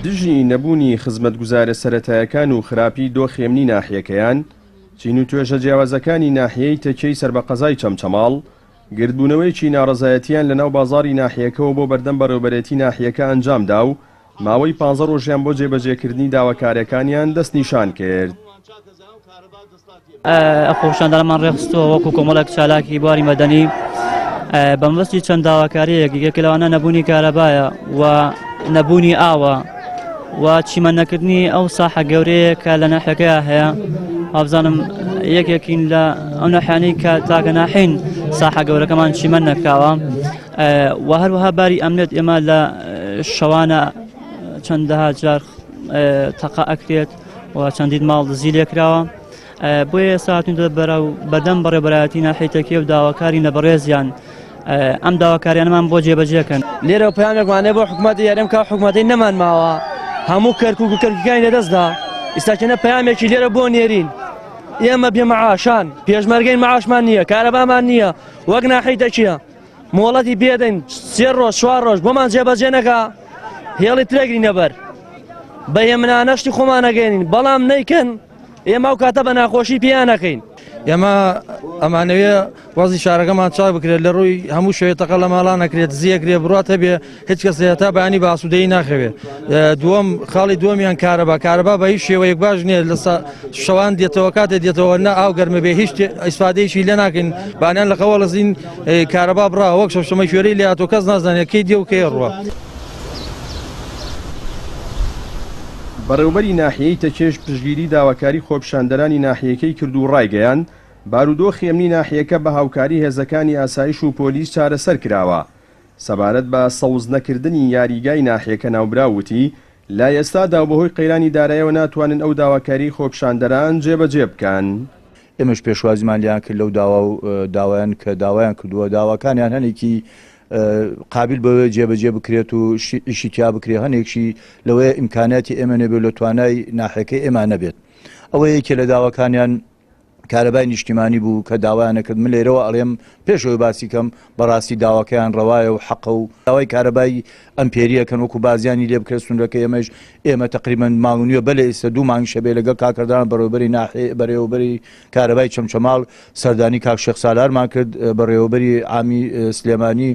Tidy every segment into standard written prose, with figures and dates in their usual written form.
دژی نەبوونی خزمەتگوزارە سەرەتایەکان و خراپی دۆخی ئەمنی ناحیەکەیان، چین و توێژە جیاوازەکانی ناحیەی تەکیەی سەر بە قەزای چەمچەماڵ، گردبوونەوەیەکی ناڕەزایەتییان لەناو بازاڕی ناحیەکەوە بۆ بەردەم بەڕێوبەرێتی ناحیەکە ئەنجامدا و ماوەی پانزە ڕۆژیان بۆ جێبەجێکردنی داواکارییەکانیان دەستنیشان کرد. خۆپیشاندانمان ڕێکخستووە وەکو کۆمەڵێک چالاکی بواری مەدەنی بە مەبەستی چەند داواکاریەک یەکێک لەوانە نەبوونی کارەبایە و نەبوونی ئاوە و چیمەن نەکردنی ئەو ساحە گەورەیە کە لە ناحەکەیا هەیە وابزانم یەکێکین لە ئەو ناحیانەی کە تاکە ناحین ساحە گەورەکەمان چیمەن نەکراوە و هەروەها باری ئەمنێت ئێمە لە شەوانە چەندەها جار تەقە ئەکرێت و چەندین ماڵ دزی لێکراوە بۆیە ئێستا هاتوینتە بەرەو بەردەم بەڕێوەبەرایەتی ناحیەی تەکیە و داواکاری لە بەڕێزیان ئەم داواکاریانەمان بۆ جێبەجێکەن. لێرەوە پەیامێکمان هەیە بۆ حکومەتی هەرێم کە ئەو حکومەتەی نەمان ماوە هەموو کەرکوک و کەرکوکیانی لەدەستدا ئیستاکێنە پەیامێکی لێرە بۆ نێرین ئێمە بێ مەعاشان پێشمەرگەین مەعاشمان نییە کارەبامان نییە وەک ناحیەی تەکیە مۆڵەتی پێدەین سێ ڕۆژ چوار ڕۆژ بۆمان جێبەجێ نەکا هێڵی ترەگرینە بەر بە هێمنانە شتی خۆمان ئەگەێنین بەڵام نیکەن ئێمە ئەو کاتە بە ناخۆشی پێیان نەکەین. ئێمە ئەمانەوێ وەزی شارەکەمان چاک بکرێت لە ڕووی هەموو شوێ تەقە لە ماڵان نەکرێت دزیەکرێ بڕات هەبێ هیچ کەسێ هەتا بەیانی بە ئاسوودەیی ناخەوێ دووەم خاڵی دووەمیان کارەبا کارەبا بە هیچ شێوەیەک باش نییە لە شەوان دێتەوە کاتێ دێتەوە نە ئاو گەرمە بێ هیچ ئیسفادەیەکی لێ ناکەین بانیان لە خەوە لەزین کارەبا بڕا وەک شەشەمە کوێرەی لێ هاتووە کەس نازانێت کەی دێ و کەی ڕوە. بەڕێوبەری ناحیەی تەکێش پشتگیری داواکاری خۆپیشاندەرانی ناحیەکەی کرد و ڕایگەیاند، بارودۆخی ئەمنی ناحیەکە بە هاوکاری هێزەکانی ئاسایش و پۆلیس چارەسەر کراوە. سەبارەت بە سەوز نەکردنی یاریگای ناحیەکە ناوبراو وتی، لە ئێستادا و بەهۆی قەیرانی دارایەوە ناتوانن ئەو داواکاریەی خۆپیشاندەران جێبەجێ بکەن. ئێمەش پێشوازیمان لێیان کرد لەو داوا و داوایان کە داوایان کردووە، داواکانیان هەنێکی قابیل بەوەیە جێبەجێ بکرێت و ئیشی تیا بکرێت، هەنێکشی لەوەیە ئیمکاناتی ئێمە نەبێت لە توانای ناحیەکەی ئێمە نەبێت. ئەوە یەکێ لە داواکانیان کارەبای نیشتیمانی بوو کە داوایان نەکرد من لێرەوە ئەڵێم پێش ئەوەی باسی کەم بەڕاستی داواکەیان ڕەوایە و حەقە و داوای کارەبای ئەمپێریەکەن وەکو بازیانی لێ بکرێت سنوورەکە ئێمەش ئێمە تقریبا مانگ نیوە بەلێ ئیستا دوو مانگ شەبێ لەگەڵ کاکردان بەڕێوەبەری ناحێ بەرێوەبەری کارەبای چەمچەماڵ سەردانی کاک شێخ سالارمان کرد بەڕێوەبەری عامی سلێمانی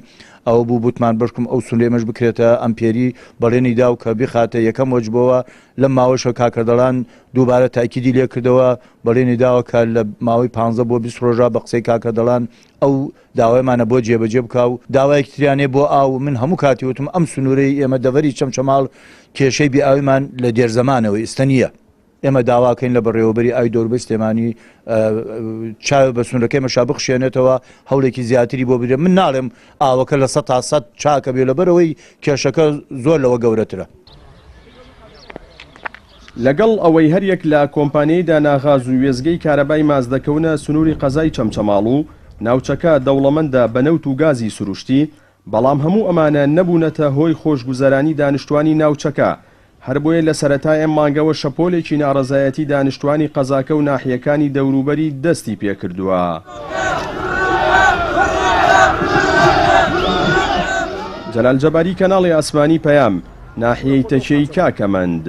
ئەوە بوو بوتمان بەشکم ئەو سنوورێمەش بکرێتە ئەمپێری بەڵێنی دا و کە بخاتە یەکەم وەجبەوە لەم ماوەشە کاکەردەڵان دووبارە تاکیدی لێکردەوە بەڵێنی داوە کە لە ماوەی پانزە بۆ 20 ڕۆژا بە قسەی کاکە دەڵان ئەو داوایمانە بۆ جێبەجێ بکا و داوایەکی تریان هەیە بۆ ئاو من هەموو کاتی وتم ئەم سنوورەی ئێمە دەڤەری چەمچەماڵ کێشەی بێ ئاویمان لە دێرزەمانەوە ئیستە نییە ئێمە داواکەین لە بەڕێوەبەری ئاوی دەوروبەری سلێمانی چاوێ بە سنوورەکەی مەشا بخشێنێتەوە هەوڵێکی زیاتری بۆ بدرێت من ناڵێم ئاوەکە لە 100% چاکە بێ لەبەرەوەی کێشەکە زۆر لەوە گەورەترە. لەگەڵ ئەوەی هەریەک لە کۆمپانیای داناغاز و وێستگەی کارەبای ماس دەکەونە سنووری قەزای چەمچەماڵ و ناوچەکە دەوڵەمەندە بە نەوت و گازی سروشتی، بەڵام هەموو ئەمانە نەبوونەتە هۆی خۆشگوزەرانی دانیشتوانی ناوچەکە، هەربۆیە لە سەرەتای ئەم مانگەوە شەپۆلێکی ناڕەزایەتی دانیشتوانی قەزاکە و ناحیەکانی دەوروبەری دەستی پێکردووە. جەلال جەباری کەناڵی ئاسمانی پەیام، ناحیەی تەکیەی کاکەمەند.